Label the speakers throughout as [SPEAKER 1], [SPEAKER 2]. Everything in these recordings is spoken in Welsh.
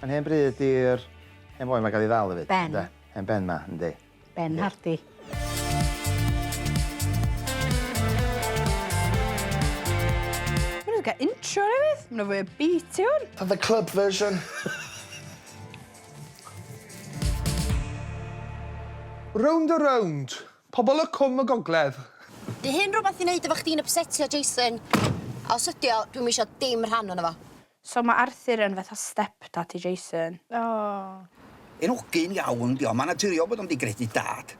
[SPEAKER 1] Mae'n hen bryd i'r hen foi 'ma gael ei ddal hefyd.
[SPEAKER 2] Ben.
[SPEAKER 1] Ynde? Hen Ben 'ma, yndi.
[SPEAKER 2] Ben Hardy.
[SPEAKER 3] Ma' nhw 'di cael intro newydd. Ma' 'na fwy o beat i hwn.
[SPEAKER 4] The club version.
[SPEAKER 5] Rownd a rownd. Pobol y Cwm y Gogledd.
[SPEAKER 6] 'Di hyn rwbath i neud efo chdi'n ypsetio Jason? A os ydi o, dwi'm isio dim rhan ono fo.
[SPEAKER 3] So ma' Arthur yn fatha stepdad i Jason.
[SPEAKER 7] O.
[SPEAKER 8] Un hogyn iawn 'di o, ma'n naturiol bod o'm 'di gredu dad.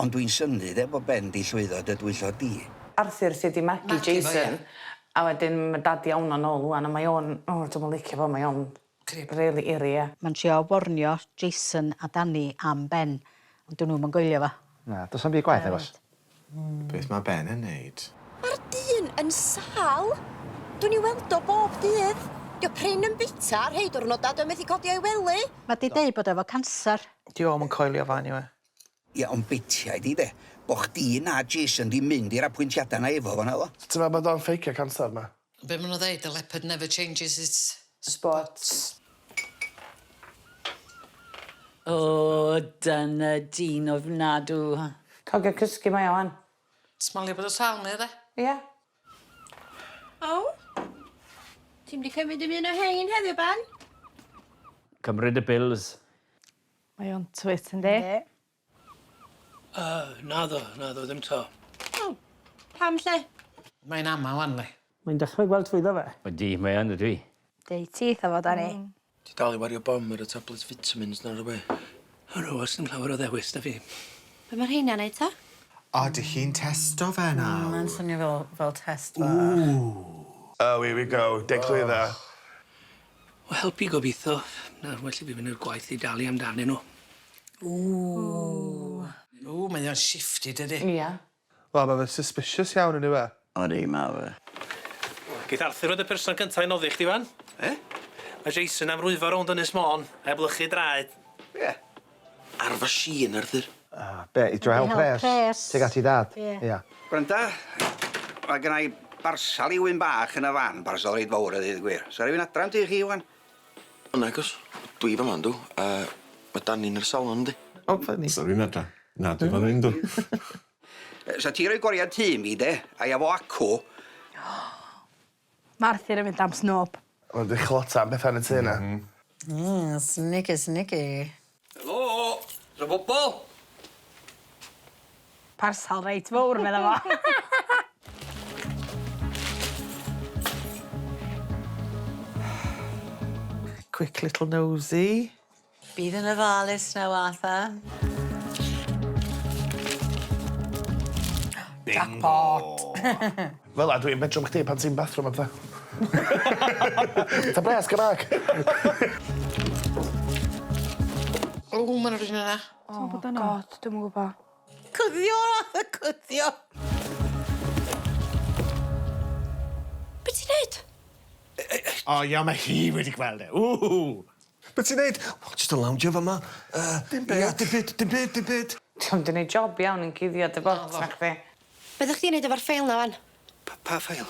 [SPEAKER 8] Ond dwi'n synnu 'de bo Ben 'di llwyddo dy dwyllo di.
[SPEAKER 9] Arthur sy 'di magu Jason a wedyn ma' dad 'di awn o nôl ŵan a mae o'n o dwi'm yn licio fo mae o'n rili eerie ia.
[SPEAKER 2] Ma'n trio warnio Jason a Dani am Ben ond 'dyn nw'm yn goelio fo.
[SPEAKER 1] Na, do's na'm byd gwaeth nagos?
[SPEAKER 10] Beth mae Ben yn neud?
[SPEAKER 6] Ma'r dyn yn sâl. Dwi'n 'i weld o bob dydd. 'Di o prin yn bita, rhei dwrnoda 'di o methu codi o'i wely.
[SPEAKER 2] Ma' 'di deud bod o efo canser.
[SPEAKER 11] 'Di o'm yn coelio fo eniwe.
[SPEAKER 8] Ia, ond betia i di de, bo chdi na Jason 'di mynd i'r apwyntiada 'na efo fo naddo?
[SPEAKER 4] Ti'n meddwl bod o'n ffeicio canser 'ma?
[SPEAKER 12] Be' ma' nw ddeud a leopard never changes its
[SPEAKER 9] spots.
[SPEAKER 12] O dyna dyn ofnadw.
[SPEAKER 9] Cogio cysgu mae o wan.
[SPEAKER 12] Smalio bod o sâl mae o 'de?
[SPEAKER 9] Ia.
[SPEAKER 6] O? Ti'm 'di cymryd dim un o rhein heddiw Ben?
[SPEAKER 13] Cymryd y bills.
[SPEAKER 3] Mae o'n twit yndi?
[SPEAKER 7] Yndi.
[SPEAKER 14] Yy naddo, naddo, ddim 'to.
[SPEAKER 6] O, pam 'lly?
[SPEAKER 12] Mae'n ama wan 'li.
[SPEAKER 15] Mae'n dechrau gweld trwyddo fe.
[SPEAKER 13] Ydi, mae yn ydi.
[SPEAKER 3] Deud ti 'tha fo Dani.
[SPEAKER 14] Ti dal i wario bom ar y tablets vitamins 'na ry' we. Yr oes dim llawer o ddewis 'da fi.
[SPEAKER 6] Be' ma' rheina'n neud ta?
[SPEAKER 10] O, 'di hi'n testo fe nawr?
[SPEAKER 9] Mae'n swnio fel fel test bach.
[SPEAKER 10] Ww.
[SPEAKER 4] Oh here we go, deg llwydda.
[SPEAKER 14] O helpu gobitho. Na, well i fi fynd i'r gwaith i dalu amdanyn nhw.
[SPEAKER 12] Ww. Ww, mae o'n shifty dydi?
[SPEAKER 9] Ia.
[SPEAKER 5] Wel, ma' fe suspicious iawn yndyw e?
[SPEAKER 8] Odi, ma' fe.
[SPEAKER 14] Geith Arthur fod y person cynta i noddi chdi wan. E? Mae Jason am rwyfo rownd Ynys Môn, heb wlychu draed.
[SPEAKER 8] Ie.
[SPEAKER 14] Ar fashîn, Arthur.
[SPEAKER 1] Ah, be', i drio hel pres?
[SPEAKER 2] pres.
[SPEAKER 1] Tuag at 'i dad?
[SPEAKER 2] Ie.
[SPEAKER 1] Ia.
[SPEAKER 8] Gwranda, ma' gynna i barsal i wyn bach yn y fan, barsal reit fowr a ddeud y gwir. Sa rywun adra yn tŷ chi ŵan?
[SPEAKER 14] O nagos, dwi fama yndw, a ma' Dani yn yr salon yndi?
[SPEAKER 11] O funny.
[SPEAKER 10] Sa rywun adra? Na, dwi fan 'yn 'dw.
[SPEAKER 8] Sa ti roi goriad tŷ i mi de, a ia fo acw.
[SPEAKER 3] Ma' Arthur yn mynd am snob.
[SPEAKER 4] Ma' 'di chwilota am petha yn y tŷ 'na.
[SPEAKER 12] Mm, sneaky sneaky.
[SPEAKER 8] Helo! Sa bobol?
[SPEAKER 3] Parsal reit fowr medda fo.
[SPEAKER 11] Quick little nosy.
[SPEAKER 12] Bydd yn ofalus now Arthur.
[SPEAKER 3] Jackpot!
[SPEAKER 4] Fel 'a dwi'n bedroom chdi pan ti'n bathroom a petha. Ta bres Gymraeg.
[SPEAKER 12] O ma' 'na rywun yna.
[SPEAKER 3] O God, dwi'm yn gwbo.
[SPEAKER 12] Cuddio Arthur cuddio.
[SPEAKER 6] Be' ti'n neud?
[SPEAKER 10] O ia ma' hi wedi gweld e. Ww! Be' ti'n neud? Wel jyst yn loungio fyma. Yy. Dim byd. Ia dim byd dim byd dim byd.
[SPEAKER 9] Dio'm 'di neud job iawn yn cuddio dy bot nachdi?
[SPEAKER 6] Be' 'dach chdi'n neud efo'r ffeil 'na wan?
[SPEAKER 8] Pa pa ffeil?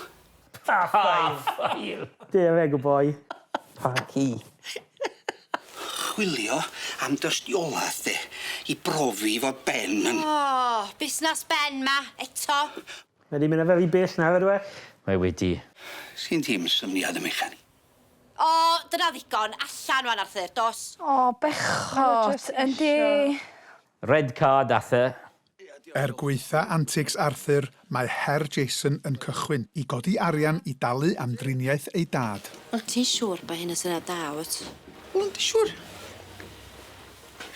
[SPEAKER 15] Pa ffail? There we go boy. Pa ci?
[SPEAKER 8] Chwilio am dystiolaeth de i brofi fod Ben yn...
[SPEAKER 6] O, busnas Ben 'ma, eto.
[SPEAKER 15] Mae 'di mynd â fe ry bell nawr ydyw e?
[SPEAKER 13] Mae wedi.
[SPEAKER 8] Sgin ti'm syniad am uchan.
[SPEAKER 6] O, dyna ddigon, allan wan Arthur, dos.
[SPEAKER 3] O bechod, yndi.
[SPEAKER 13] Red card Arthur.
[SPEAKER 5] Er gwaetha antics Arthur, mae her Jason yn cychwyn i godi arian i dalu am driniaeth ei dad.
[SPEAKER 6] Wyt ti'n siŵr bo' hyn yn syniad da, wyt?
[SPEAKER 14] Wel yndi siŵr.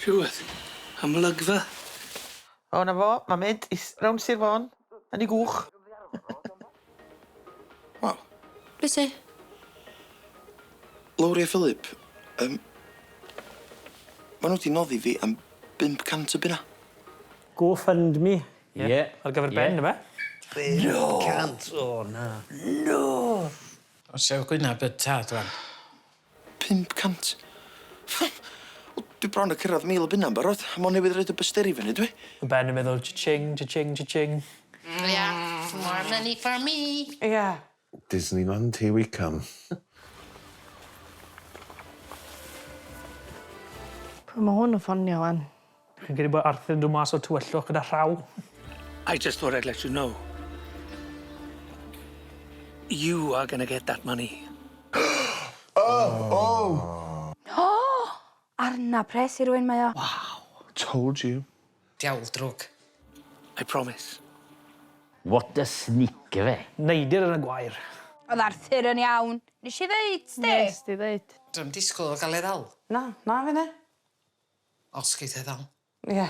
[SPEAKER 14] Rhywbeth am olygfa.
[SPEAKER 11] O 'na fo, ma'n mynd i s- rownd Sir Fôn yn 'i gwch.
[SPEAKER 14] Waw.
[SPEAKER 6] Be' sy?
[SPEAKER 14] Lowri a Phillip, yym, ma' nw 'di noddi fi am 500 o bunna.
[SPEAKER 15] Go fund me.
[SPEAKER 13] Ie.
[SPEAKER 15] Ar gyfer Ben yfe?
[SPEAKER 14] No!
[SPEAKER 8] 500, o na. No!
[SPEAKER 12] O sew gwynab y tad wan.
[SPEAKER 14] 500? Wel, dwi bron a cyrradd 1000 o bunna'n barod, a mo' newydd roid y bysteri fyny dwi.
[SPEAKER 15] Ma' Ben yn meddwl cha-ching cha-ching cha-ching.
[SPEAKER 12] Ia, more money for me.
[SPEAKER 9] Ia.
[SPEAKER 10] Disneyland here we come.
[SPEAKER 7] Pwy mae hwn yn ffonio wan?
[SPEAKER 15] Chi'n credu bod Arthur yn dod mas o'r tywyllwch gyda rhaw?
[SPEAKER 14] I just thought I'd let you know. You are gonna get that money.
[SPEAKER 4] Oh!
[SPEAKER 3] O! Arna pres i rywun mae o.
[SPEAKER 4] Told you.
[SPEAKER 12] Diawl drwg.
[SPEAKER 14] I promise.
[SPEAKER 13] What a sneak efe.
[SPEAKER 15] Neidir yn y gwair.
[SPEAKER 3] Oedd Arthur yn iawn. Nes i ddeud, sti?
[SPEAKER 7] Nes di ddeud.
[SPEAKER 12] Dwi'm disgwyl o gael ei ddal.
[SPEAKER 9] Na, na fi ne.
[SPEAKER 12] Os geith ei ddal.
[SPEAKER 9] Ie.